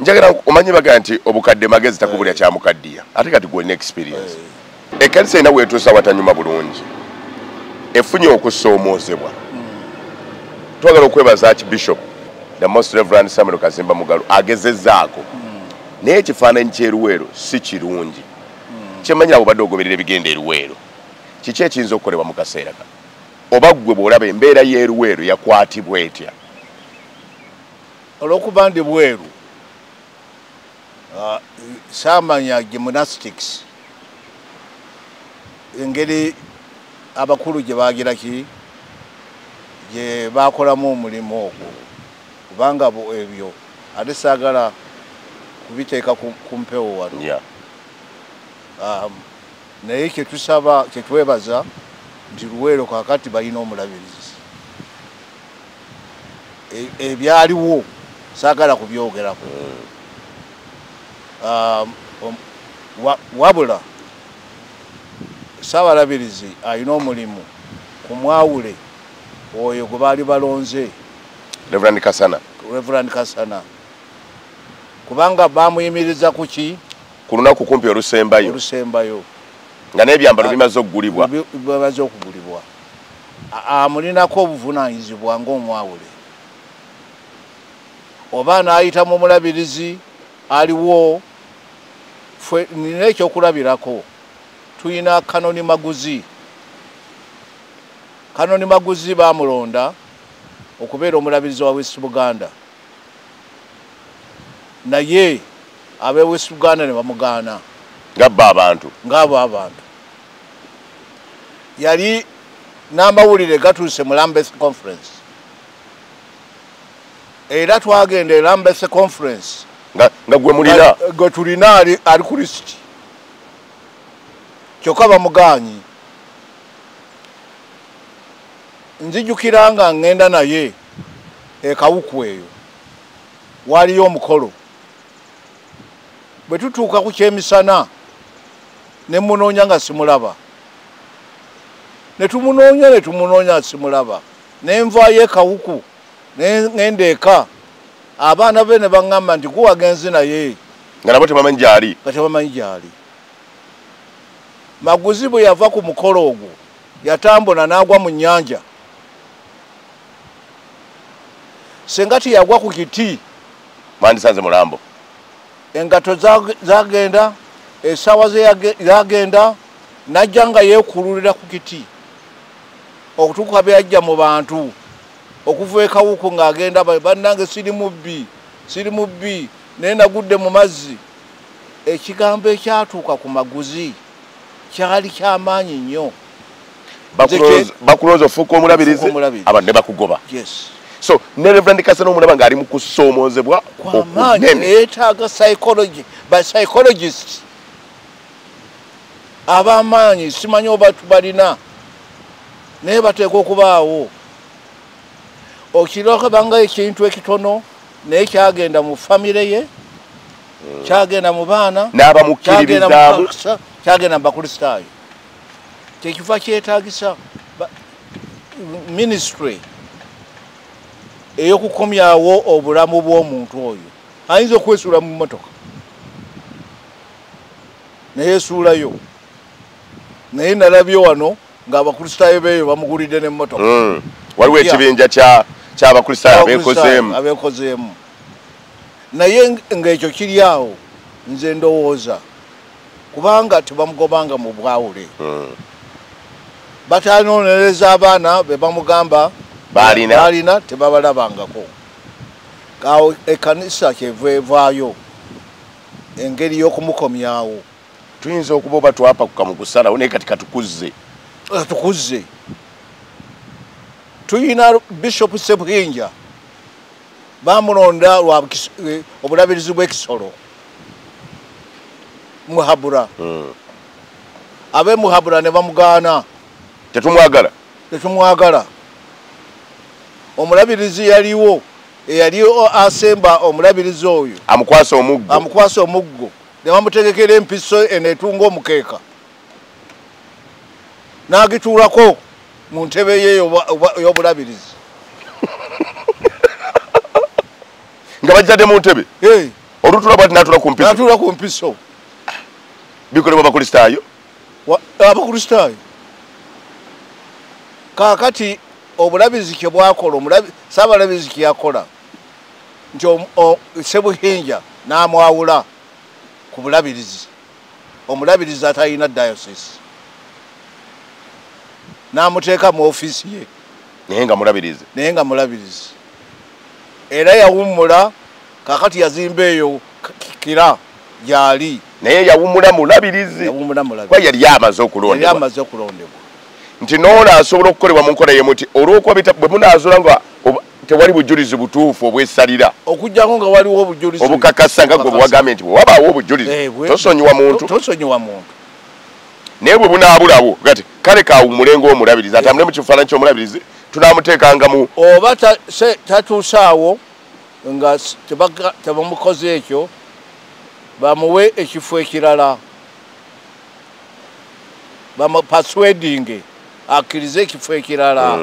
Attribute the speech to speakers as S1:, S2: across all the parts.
S1: Njagala omanyi baga nti obukadde magezi takubulya kyamukaddiya, ate kati gwolina experience. Ekkanisa erina weetuusa watanyuma bulungi, efunye okusoomoozebwa. Twagala okwebaza Archbishop the Most Reverend Samuel Kazimba Mugalu agezezzaako, naye ekifaananyi ky'eruweero si kirungi. Kyemmanyi abo badde ogoberera ebigenda eruweero, kiki ekiyinza okukolebwa mu kaseera kano? Oba ggwe bw'olaba embeera y'eruweero yakwatibwa etya?
S2: Olw'okuba ndi bweru, saamanya gymnastics engeri abakulu gye bagira ki gye bakolamu omulimu ogwo, kubanga ebyo ate saagala kubiteeka ku mpewo wano. Naye kyetusaba, kyetwebaza nti Luweero kaakati balina omulabirizi. Ebyaliwo saagala kubyogerako. Wabula Ssaabalabirizi alina omulimu ku mwawule oyo gwe baali balonze,
S1: Reverend Kasana.
S2: Reverend Kasana, kubanga bamuyimiriza ku ki?
S1: Ku lunaku kumpi olusembayo.
S2: Olusembayo.
S1: Nga n'ebyambalo bimaze okugulibwa.
S2: Bimaze okugulibwa. Amulinako obuvunaanyizibwa ng'omwawule. Oba n'ayita mu mulabirizi aliwo, ffe nina ekyokulabirako. Tulina Kanoni Maguzi. Kanoni Maguzi bamulonda okubeera omulabirizi wa West Buganda, naye ab'e West Buganda ne bamugaana.
S1: Ng'abba abantu.
S2: Ng'abo abantu. Yali n'amawulire gatuuse mu Lambeth Conference, era twagenda e Lambeth Conference
S1: nga gwe mulina,
S2: gwe tulina ali ku lisiti, kyokka bamugaanyi. Nzijukira nga ngenda naye e Kawuku eyo, waliyo omukolo. Bwe tutuuka ku kyemisana ne munoonya nga simulaba, ne tumunoonya ne tumunoonya simulaba, ne nvaayo e Kawuku ne ngenda eka, abaana be ne baŋŋamba nti gwe wagenze naye,
S1: nga nabo tebamanyi gy'ali.
S2: Nga tebamanyi gy'ali. Maguzi bwe yava ku mukolo ogwo yatambula n'agwa mu nnyanja. Senga teyagwa ku kiti,
S1: mwandisanze mulambo.
S2: Engato zagenda, essaawa ze zagenda, n'ajja nga yeekululira ku kiti okutuuka bwe yajja mu bantu okuva e Kawuku ng'agenda, bannange siri mubbi, siri mubbi, naye nagudde mu mazzi. Ekigambo ekyatuuka ku Maguzi kyali kyamaanyi nnyo.
S1: Bakulooza ofuuka omulabirizi, abantu ne bakugoba.
S2: Yes.
S1: So ne Reverend Kasana omulaba ng'ali mu kusoomoozebwa
S2: okunene. Yeetaaga psychology, ba psychologist ab'amaanyi, simanyi oba tubalina, naye bateekwa okubaawo. Okirokebanga ekintu ekitono naye kyagenda mu famire ye, kyagenda mu baana,
S1: n'abamukkiririzaamu,
S2: kyagenda mu Bakristaayo. Kyekiva kyetaagisa ministry ey'okukomyawo obulamu bw'omuntu oyo. Ayinza okwesuula mu mmotoka naye esuulayo, naye nalabye wano ng'Abakristaayo beeyo bamugulidde n'emmotoka.
S1: Waliwo ekibinja ky'Abakristaayo abeekozeemu.
S2: Abeekozeemu. Naye ng'ekyo kiri awo, nze ndowooza kubanga tebamugobanga mu bwawule. Batanonereza abaana be bamugamba balina tebabalabangako. Awo ekkanisa kyeva evaayo engeri y'okumukomyawo.
S1: Tuyinza okuba oba twapakuka mu kusalawo, naye kati katukuzze.
S2: Katukuzze. Tuyina Bishop Sebuhinja bamulonda lwa obulabirizi bw'ekisolo Muhabura. Abe Muhabura ne bamugaana.
S1: Tetumwagala.
S2: Tetumwagala. Omulabirizi yaliwo, eyali asemba omulabirizi oyo.
S1: Amukwasa omuggo.
S2: Amukwasa omuggo. Ne bamutegekera empiso eneetunga omukeeka. N'agituulako mu ntebe ye ey'obulabirizi.
S1: Nga bajjadde mu ntebe? Olutula bwati n'atuula ku mpiso.
S2: N'atuula ku mpiso.
S1: Bikolebwa Abakristaayo?
S2: Abakristaayo. Kaakati obulabizi kye bwakola, Ssaabalabizi kye yakola nti Ssebuhinja n'amwawula ku bulabirizi, omulabirizi atalina diocese, n'amuteeka mu ofiisi ye.
S1: Naye nga mulabirizi.
S2: Naye nga mulabirizi. Era yawummula, kaakati yazimba eyo Kira gyali.
S1: Naye yawummula mulabirizi.
S2: Yawummula mulabirizi.
S1: Kuba yali amaze okulondebwa.
S2: Yali amaze okulondebwa.
S1: Nti n'ono asobola okukolebwa mu nkola y'emu nti olw'okuba bwe munaazuula nga tewali bujulizi butuufu obwesalira.
S2: Okuggyako nga waliwo obujulizi.
S1: Obukakasa nga gwe bwewagambye nti bwe wabaawo obujulizi tosonyiwa muntu.
S2: Tosonyiwa muntu.
S1: Naye bwe bunaabulawo kati kale kaawummule ng'omulabirizi atambule mu kifaananyi ky'omulabirizi tunaamuteekanga mu.
S2: Oba tatuusaawo nga tebamukoze ekyo bamuwe ekifo ekirala, bamupersuadinge akkirize ekifo ekirala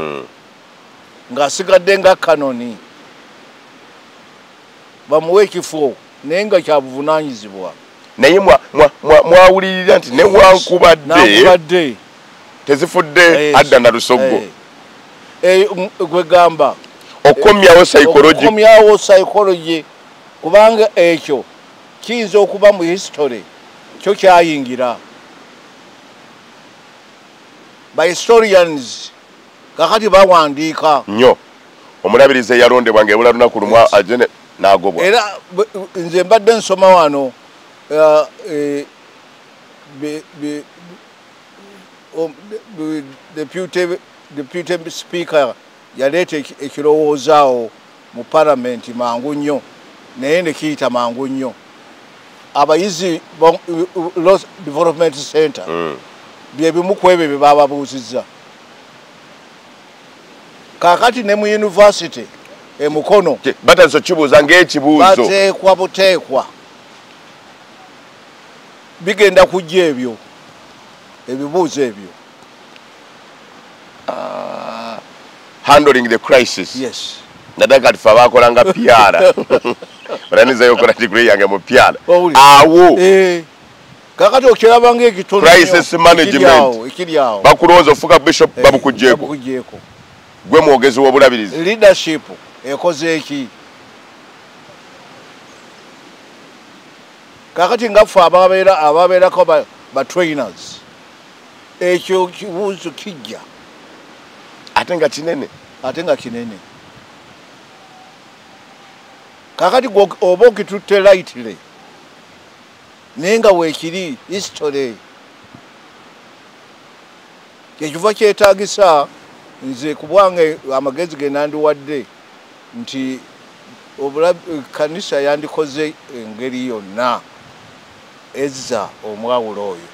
S2: ng'asigadde nga kanoni, bamuwe ekifo naye nga kyabuvunaanyizibwa.
S1: Naye mwawulirira nti newankubadde tezifudde adda na lusoggo.
S2: Gwegamba
S1: okomyawo psychology,
S2: okomyawo psychology, kubanga ekyo kiyinza okuba mu history kyo kyayingira. By historians kakati bawandiika
S1: nnyo omulabirizi eyalondebwa ng'ebula lunaku lumu ajene n'agobwa.
S2: Era nze mbadde nsoma wano deputy speaker yaleeta ekirowoozo awo mu palamenti mangu nnyo, naye ne kiyita mangu nnyo. Abayizi Law Development Center bye bimu ku ebyo bye bababuuzizza. Kaakati ne mu university e Mukono
S1: batandise okukibuuza ng'ekibuuzo.
S2: Bateekwa buteekwa bigenda kujja ebyo ebibuuzo ebyo.
S1: Handling the crisis.
S2: Yes.
S1: Naddala kati ffe abaakola nga PR. Olanizayo okola degree yange mu PR. Awo.
S2: Kakati okiraba ng'ekitono
S1: crisis management.
S2: Ekiri awo.
S1: Bakulowooza ofuuka bishop babukuggyeeko. Gwe mwogezi w'obulabirizi.
S2: Leadership ekoze eki? Kakati nga ffe ababeerako ba trainers. Ekyo kibuuzo kijja.
S1: Ate nga kinene.
S2: Ate nga kinene. Kakati oba okitutte lightly, naye nga weekiri history. Kyekiva kyetaagisa nze kubwange amagezi ge nandiwadde nti kanisa yandikoze engeri yonna ezza omwawulo oyo.